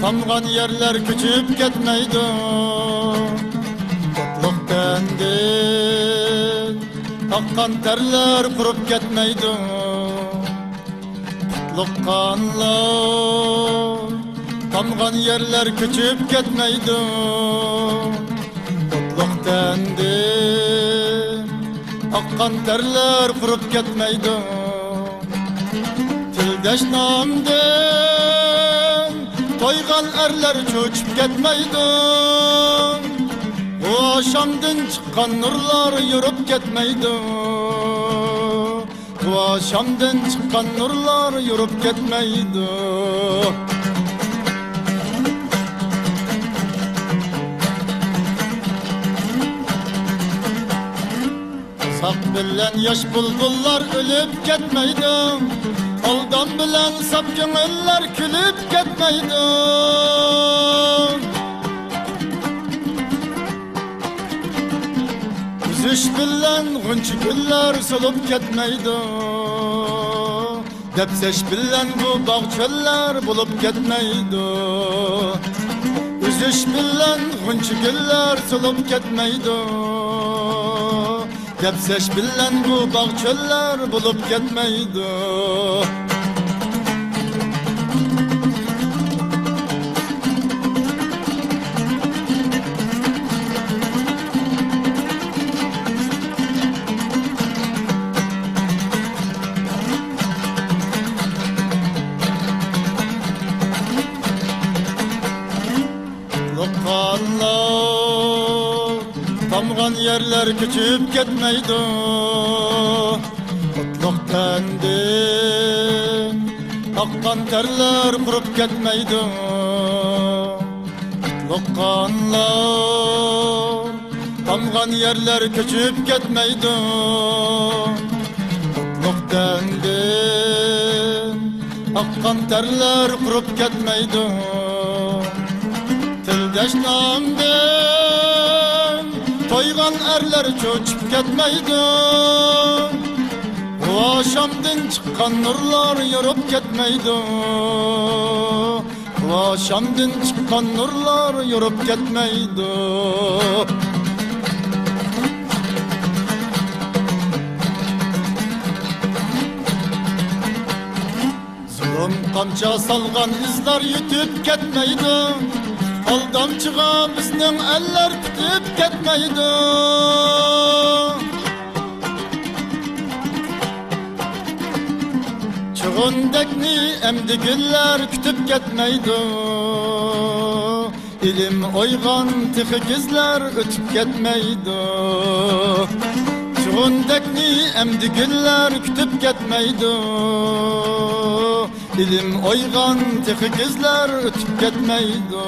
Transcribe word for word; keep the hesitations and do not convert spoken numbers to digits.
تامغان يەرلەر كۆچۈپ كەتمەيدۇ. ئوتلۇق تەندىن ئاققان تەرلەر قۇرۇپ كەتمەيدۇ. قۇتلۇق قانلار تامغان يەرلەر كۆچۈپ كەتمەيدۇ. ئوتلۇق تەندىن ئاققان تەرلەر قۇرۇپ كەتمەيدۇ. تىلدەش نامدىن تويغان ئەرلەر چۆچۈپ كەتمەيدۇ. غۇۋا شامدىن چىققان نۇرلار يورۇپ كەتمەيدۇ. غۇۋا شامدىن چىققان نۇرلار يورۇپ كەتمەيدۇ. ساق بىلەن ياش بۇلبۇللار ئۆلۈپ كەتمەيدۇ. ئالدام بىلەن ساپ كۆڭۈللەر كۈلۈپ كەتمەيدۇ. ئۈزۈش بىلەن غۇنچە گۈللەر سولۇپ كەتمەيدۇ. دەپسەش بىلەن بۇ باغ چۆللەر بولۇپ كەتمەيدۇ. ئۈزۈش بىلەن غۇنچە گۈللەر سولۇپ كەتمەيدۇ. دەپسەش بىلەن بۇ باغ چۆللەر بولۇپ كەتمەيدۇ. قۇتلۇق قانلار تامغان يەرلەر كۆچۈپ كەتمەيدۇ. قۇتلۇق تەندىن ئاققان تەرلەر قۇرۇپ كەتمەيدۇ. قۇتلۇق قانلار تامغان يەرلەر كۆچۈپ كەتمەيدۇ. قۇتلۇق تەندىن ئاققان تەرلەر قۇرۇپ كەتمەيدۇ. تىلدەش نامدىن تويغان ئەرلەر چۆچۈپ كەتمەيدۇ. غۇۋا شامدىن چىققان نۇرلار يورۇپ كەتمەيدۇ. غۇۋا شامدىن چىققان نۇرلار يورۇپ كەتمەيدۇ. زۇلۇم قامچا سالغان ئىزلار يۈتۈپ كەتمەيدۇ. ئالدامچىغا بىزنىڭ ئەللەر پۈتۈپ كەتمەيدۇ. چۇغۇندەكنى ئەمدى گۈللەر كۈتۈپ كەتمەيدۇ. ئىلىم ئويغان تېخى كۈزلەر ئۆتۈپ كەتمەيدۇ. چۇغۇندەكنى ئەمدى گۈللەر كۈتۈپ كەتمەيدۇ. ئىلىم ئويغان تېخى كۈزلەر ئۆتۈپ كەتمەيدۇ.